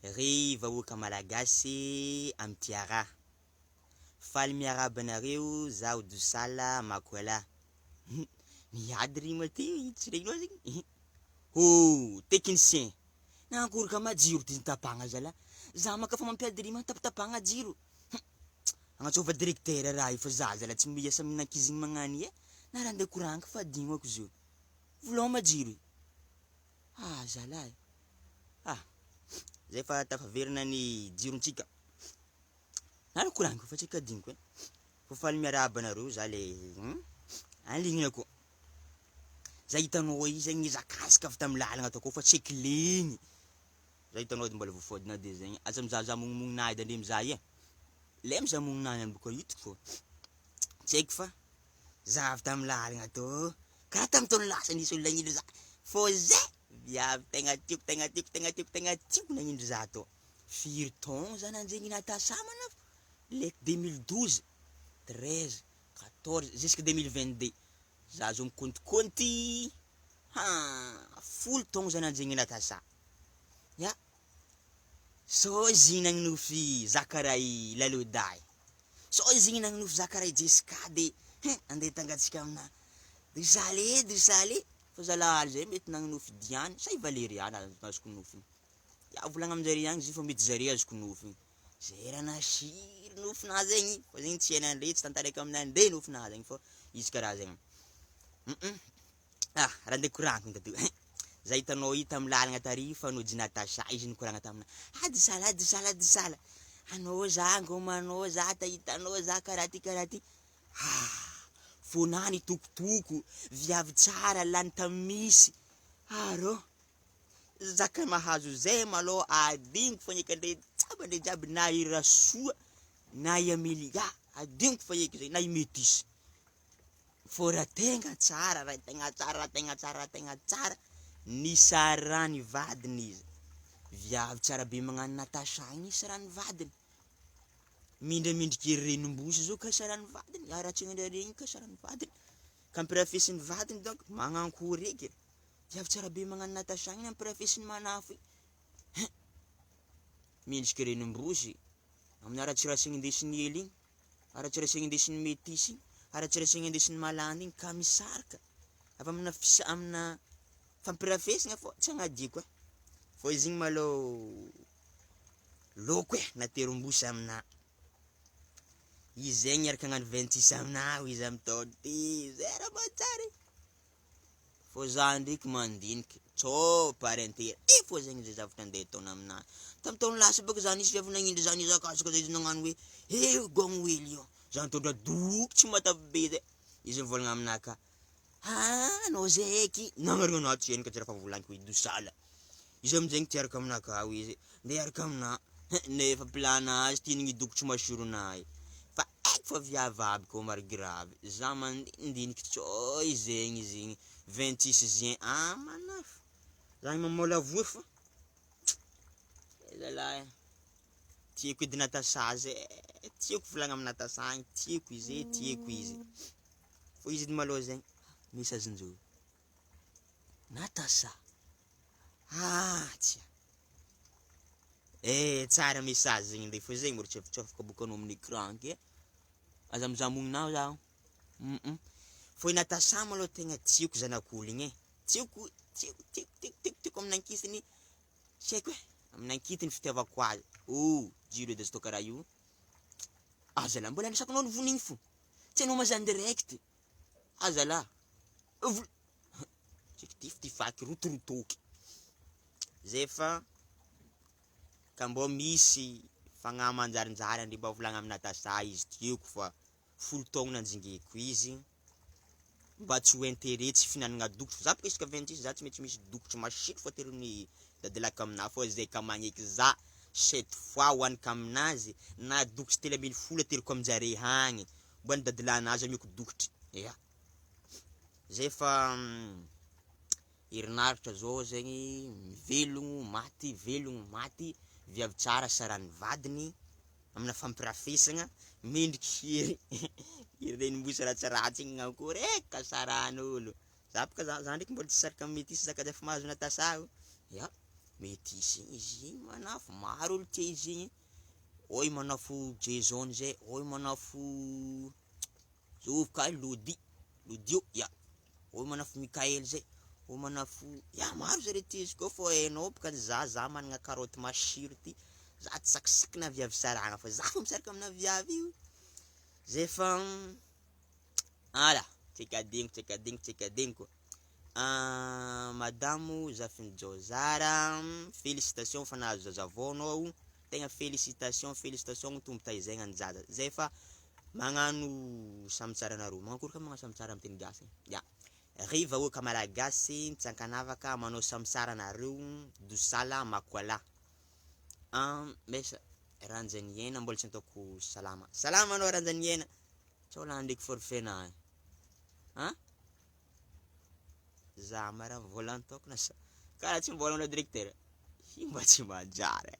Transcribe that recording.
Ry vahoaka Malagasy am Tiara. Faly miarahaba anareo zaho Dosala Makoela. Miady rima ty tsy regninao zegny? Hoo technicien, nankory ka ma jiro ty nitapahagna zalah? Za maka fa mampiady rima tapatapahagna jiro. Hum agnantsôva directeur raha io fa za zalah tsy miasa amin'ankizy igny magnano io e, na raha andeha koragniko fa adignoko izy io. Volao ma jiro io. Ah zalahy ah! Zay fa tafaverina ny jirontsika. Nareo koragniko fa tsy adinoko e. Fa faly miarahaba anareo za le hum en ligne koa. Za hitanao io zegny nihazakazaka avy tamin'ny lalagna takao fa tsy eky legny. Za hitanao edy mbola voafôdina de zegny aza mizahazaha mognimognina ahy edy andre mizaha io e. Le mizaha mognina ahy boka hitako fô tsy haiko fa za avy tamin'ny lalagna tô karaha tamin'ny taona lasa nisy olo nagnindry za fô zay viavy tegna tiako tegna tiako tegna tiako tegna tiako nagnindry za tô. Firy taogno za nanjegny Natasha manafo? Le 2012, 13, 14 jusque 2022 za zao mikontikaonty ha 10 taogno za nanjegny Natasha. Ya, sao izy igny nagnonofy za karaha i Lalôda io, sao izy igny nagnonofy za karaha i Jessica de hein andeha hitangatsika aminah Dosale dosale fa zalahy zay mety nagnonofy Diane sa i Valeriana azoko nofy. Ya volagna aminjare agny izy io fa mety zare azoko nofy. Zay raha nasiry nofinahy zegny fa zegny tsy hainandre tsy tantaraiko aminandre nofinahy zegny fô izy karaha zegny. Hum ah raha andeha koragniko tato hein za hitanao io tamin'ny lalagna tary fa nody Natasha izy nikoragna taminahy, ah Dosala ah Dosala ah Dosala, anao za ngômanao za ta hitanao za karaha ty karaha ty, ah fônahy nitokotoko, viavy tsara lany tamin'ny misy, ah rô zaka mahazo zay malôha adignoko fa eky andre jiaby andre jiaby na i Rasoa na i Amelia adignoko fa eky zay na i Metisy. Fô raha tegna tsara, raha tegna tsara, raha tegna tsara, raha tegna tsara, nisarany vadiny izy. Viavy tsara be magnano Natasha igny nisarany vadiny. Mindramindriky renimbosy zao ka sarany vadiny, haratsiana regny ka sarany vadiny. Ka ampirafesin'ny vadiny donc magnankory eky. Viavy tsara be magnano Natasha igny ampirafesin'ny manafo igny. Hein! Mendriky renimbosy amin'ny haratsiratsina indesin'ny hely igny, haratsiratsina indesin'ny metisy igny, haratsiratsina indesin'ny malandy igny ka misaraka avy amina fisa- amina fampirafesina fô tsy agnadiako e. Fô izy igny malô lôko e, naterim-bosy aminah. Izy zegny niaraka hagnano 26 aminah hoy izy amy taogno ty, zay raha manjary. Fô za ndraiky mandiniky tsô parenté e fô zegny zay zavatra andeha ataona aminahy. Tamin'ny taogno lasa bôka za nisy viavy nagnindry za nihazakazaka zay izy nagnano hoe he gôgno hely io. Za nitondra doky tsy matavy be zay. Izy nivôlagna aminah ka, ah anao zay eky, nagnarina anah tsy hainy ka tsy raha fa volagniko hoe dosala. Izy aminjegny te hiaraka aminakahy hoy izy, ndeha hiaraka aminah, hein nefa plan-nazy tiany ny dokotry masoronah io. Fa haiko fa viavy aby koa mary grave, za mandinindiniky tsô zegny izy igny 26 juin ah manafo, za mamôlavoa fa zalahy tiako edy Natasha zay, tiako volagna amy Natasha agny, tiako izy e, tiako izy. Fô izy edy malôha zegny misy azon-jô Natasha, ah tsia, eh tsara message zegny ndre fô zegny mbô tsy afitsôfaka bôka anao amin'ny écran ke, aza mizaha mognina zaho, hum fô i Natasha malôha tegna tiako zanak'olo igny e, tiako tiako tiako tiako tiako tiako amin'ny ankisiny tsy haiko e, amin'ny ankitiny fitiavako azy, oh jiro edy azo atao karaha io, ah zalahy mbola nisakonao ny vonigny fô, tsy hainao maza en direct, ah zalahy, vol- tsaiky tifitifaky rotorotoky, zay fa ka mbô misy fagnahy manjarinjary andre mba volagna amy Natasha izy tiako fa 10 taogno nanjingeko izy, mba tsy ho intérêt tsy fihinanagna dokotry, za bôka isaka 26 za tsy maintsy misy dokotry masiro fô ateriny dadilaky aminahy fô zay ka magneky za sept fois hoaniko aminazy na dokotry 13 ateriko aminjare agny, mba ny dadilahinazy amiako dokotry, ia. Zay fa herinaratra zao zegny mivelogno maty, velogno maty, viavy tsara saran'ny vadiny amina fampirafesagna, mendriky hery i renimbosy ratsiratsy igny akory e ka saran'olo, za bôka za za ndraiky mbola tsy saraka amy metisy za ka efa mahazo Natasha o, ia. Mety izy igny, izy igny manafo, maro olo tia izy igny, ao i manafo Jason zay, ao i manafo zovy ka Lody, Lodio ya, ao manafo Mickael zay, ao manafo ya maro zare tia izy koa fô hainao bôka za za magnana karaoty masiro ty, za tsy sakisakinà viavy sarahana fa za fô misaraka aminà viavy io, zay fa ala tsaiky adinoko tsaiky adinoko tsaiky adinoko, Madamo Zafinjaozara, felicitation fa nahazo zaza vao anao, tegna felicitation felicitation tombo taizaigna ny zaza, zay fa magnano samy tsara anareo, manakôry koa magnano samy tsara amin'ny teny gasy, ya, ry vahoaka malagasy tsy ankanavaka manao samy tsara anareo, Dosala Makoala, Mesa Ranjaniaina mbola tsy ataoko salama, salama anao Ranjaniaina, tsao lany ndraiky forfait-na, an za ma raha mivôlan-tokana sa karaha tsy mivôlana directeur, io mba tsy manjary e.